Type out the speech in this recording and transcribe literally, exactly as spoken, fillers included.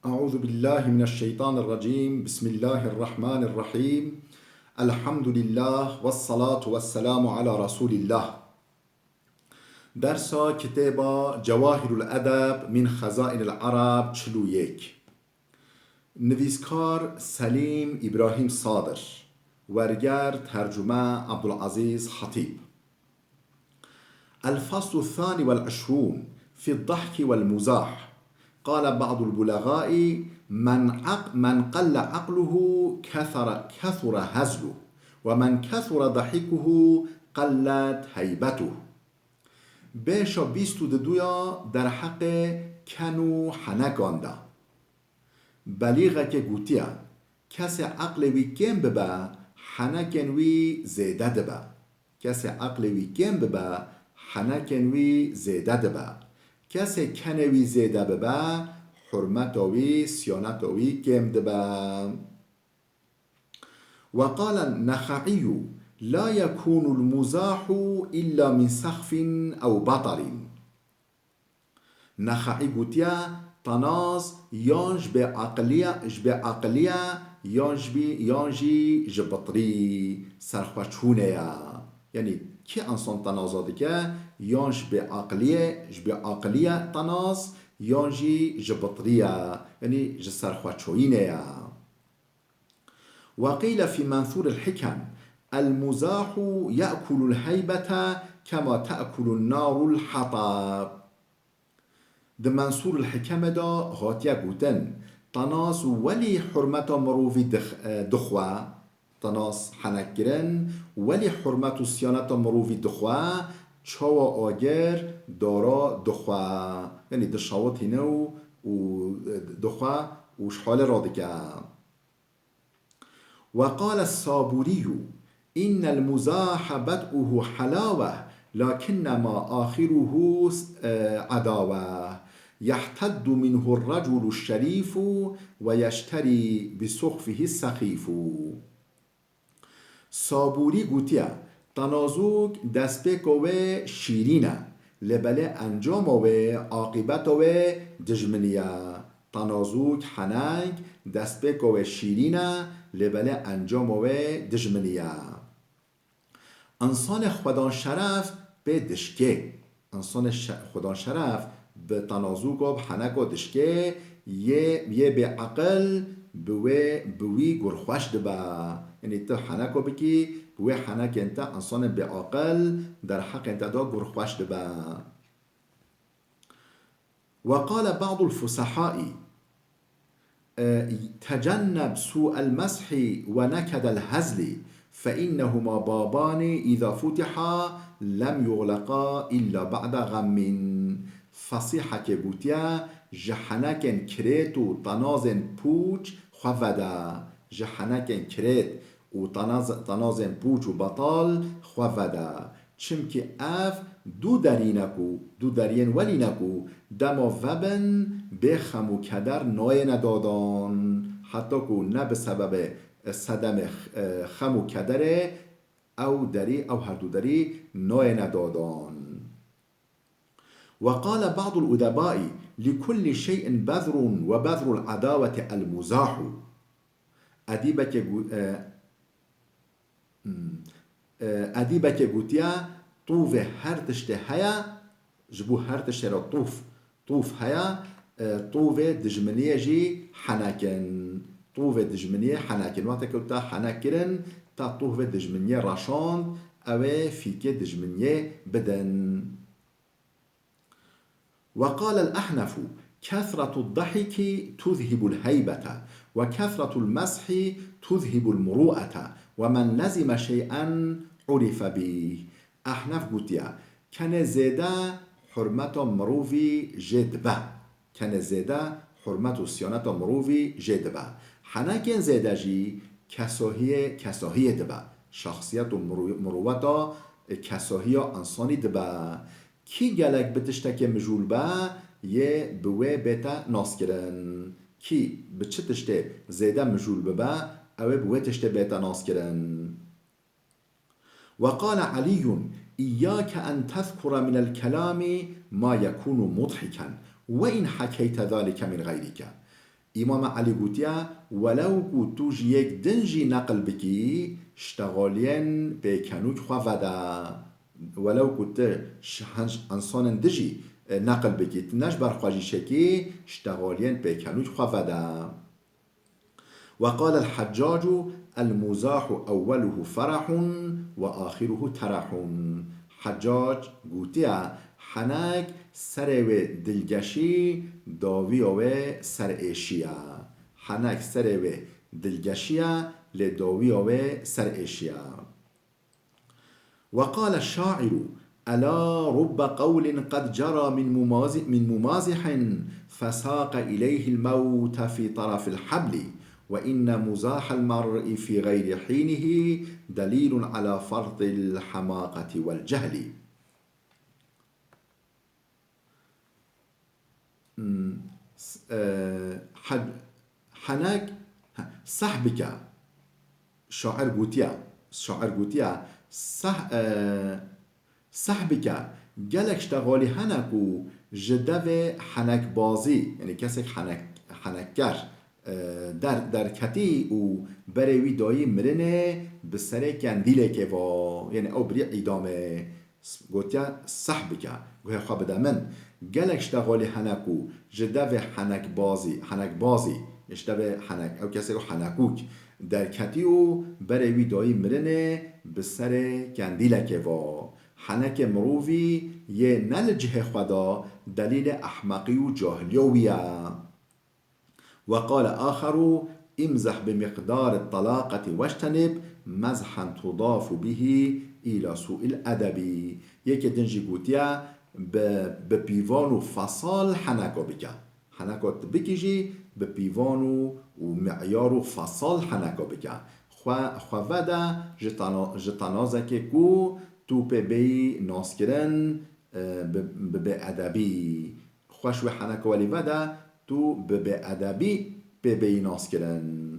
أعوذ بالله من الشيطان الرجيم. بسم الله الرحمن الرحيم. الحمد لله والصلاة والسلام على رسول الله. Dersa kitêba Cewahirul Edeb min Xezainil Ereb çil û yek. Nivîskar Selîm Îbrahîm Sadir. Werger tercume Abdulazîz Hatîb. الفصل الثاني والعشرون في الضحك والمزاح. قال بعض البلغاء: من عق-، من قل عقله كثر، كثر هزله، ومن كثر ضحكه قلت هيبته. Bêşa bîst û duduya derheqê ken û henekan de. Belîxeke gotiye, kesê eqlê wî kêm bibe, henekên wî zêde dibe. Kesê eqlê wî kêm bibe, henekên wî zêde dibe. Kesê kenê wî zêde bibe, hurmeta wî, siyaneta wî kêm dibe. وقال النخعي: لا يكون المزاح إلا من سخف أو بطر. Nexaî gotiye, tanaz yan ji bêaqiliya, ji bêaqiliye, yan ji bî-, yan jî ji bitirî, serxweçûnê ye. Yanî kê ensan tenaza dike, yan ji bêaqiliyê, ji bêaqiliye tanaz, yan jî ji bitirî ye, yanî ji serxweçoyînê ye. وقيل في منثور الحكم: المزاح يأكل الهيبة كما تأكل النار الحطب. Di Mensûrul Hikemê de hatiye gotin, tanaz welî hurmeta mirovî dix-, e, dixwe, tanaz henekkirin, welî hurmet û siyaneta mirovî dixwe, çawa agir dara dixwe. Yanî dişawitîne û, û, e, dixwe û ji halê radike. وقال الصابوري: إن المزاح بدؤه حلاوة، لكنما آخره، آه، عداوة، يحتد منه الرجل الشريف ويشتري بسخفه السخيف. Sabûrî gotiye, tanazûk destpêka wê şîrîn e, lê belê encama wê, aqîbeta wê dijminî ye. Tanazûk, henek, destpêka wê şîrîn e, lê belê encama wê dijminî ye. Însanê xwedan şeref pê dişkê. Însanê şe-, xwedan şeref bi tanazûka, bi heneka dişkê, yê, yê bêeqil bi wê, bi wî gur xweş dibe. Yanî tu heneka bikî, bi wê henekên te însanên bêaqil derheqên te de gur xweş dibe. وقال بعض الفصحاء، آه، تجنب سوء المزح ونكد الهزل، فإنهما بابان إذا فتحا لم يغلقا إلا بعد غم. Fesîhekê gotiye, ji henekên kirêt û tenazên pûç xwe vede. Ji henekên kirêt û tenaz-, tenazên pûç û betal xwe vede. Çimkî ev du derî ne ku, du deriyên welî ne ku dema vebin bê xem û keder nayêne dadan. Heta ku ne bi sebebê sedemê x-, xem û kederê ew derî, ew herdu derî nayêne dadan. وقال بعض الأدباء: لكل شيء بذر وبذر العداوة المزاح. Edîbekê gu-, e, hmm, e, edîbekê gotiye, tûvê her tiştê heye, ji bo her tiştê re tûv, tûv heye, e, tûvê dijminiyê jî henek in. Tûvê dijminiyê henek in. Wextê ku te henek kirin, te tûvê dijminiyê reşand, ew ê fîkê dijminiyê bidin. وقال الأحنف: كثرة الضحك تذهب الهيبة، وكثرة المزح تذهب المروءة، ومن لزم شيئا عرف به. Ehnef gotiye, kenê zêde hurmeta mirovî jê dibe. Kenê zêde hurmet û siyaneta mirovî jê dibe. Henekên zêde jî kesahiyê, kesahiyê dibe. Şexsiyet û miru-, mirûweta, e, kesahiya însanî dibe. Kî gelek bi tiştekê mijûl be, yê bi wê bête naskirin. Kî bi çi tiştê zêde mijûl bibe, ew ê bi wê tiştê bête naskirin. وقال علي: إياك أن تذكر من الكلام ما يكون مضحكا، وإن حكيت ذلك من غيرك. Îmam Elî gotiye, welew ku tu ji yek din jî neqil bikî, ştexaliyên pêkenûk xwe vede. Welew ku tu ji hin-, insanên din jî, e, neqil bikî, tu ne ji ber xwe jî çekî, ştexaliyên pêkenûk xwe vede. وقال الحجاج: المزاح أوله فرح وآخره ترح. Heccac gotiye, henek serê wê dilgeşî, dawiya wê serêşî ye. Henek serê wê dilgeşî ye, lê dawiya wê serêşî ye. وقال الشاعر: ألا رب قول قد جرى من مماز-، من ممازح فساق إليه الموت في طرف الحبل، وإن مزاح المرء في غير حينه دليل على فرط الحماقة والجهل. Hmm, s-, e, he-, henek, he, seh bike. Şair gotiye, şair gotiye, seh, e, seh bike. Gelek ştexalî hene ku ji devê henekbazî, yanî kesek henek, henekker, e, der, derketî û berê wî dayî mirinê bi serê kendîlekê va, yanî ew birî îdamê. Gotiye, seh bike, guhê xwe bide min. Gelek ştexalî hene ku ji devê henekbazî, henekbazî, ji devê henek, ew kesê ku henekûk derketî û berê wî dayî mirinê bi serê kendîlekê va. Henekê mirovî yê ne li cihê xwe de delîlê ehmeqî û cahiliya wî ye. وقال آخر: امزح بمقدار الطلاقة واجتنب مزحا تضاف به إلى سوء الأدب. Yekê din jî gotiye, bi, bi pîvan û fesal heneka bike. Heneka tu bikî jî bi pîvan û, û meyar û fesal heneka bike. Xwe, xwe vede ji tena-, ji tenazekê ku tu pê bêyî naskirin, e, bi, bi bêedebî. Xweş wê heneka welî vede, tu bi bêedebî pê bêyî naskirin.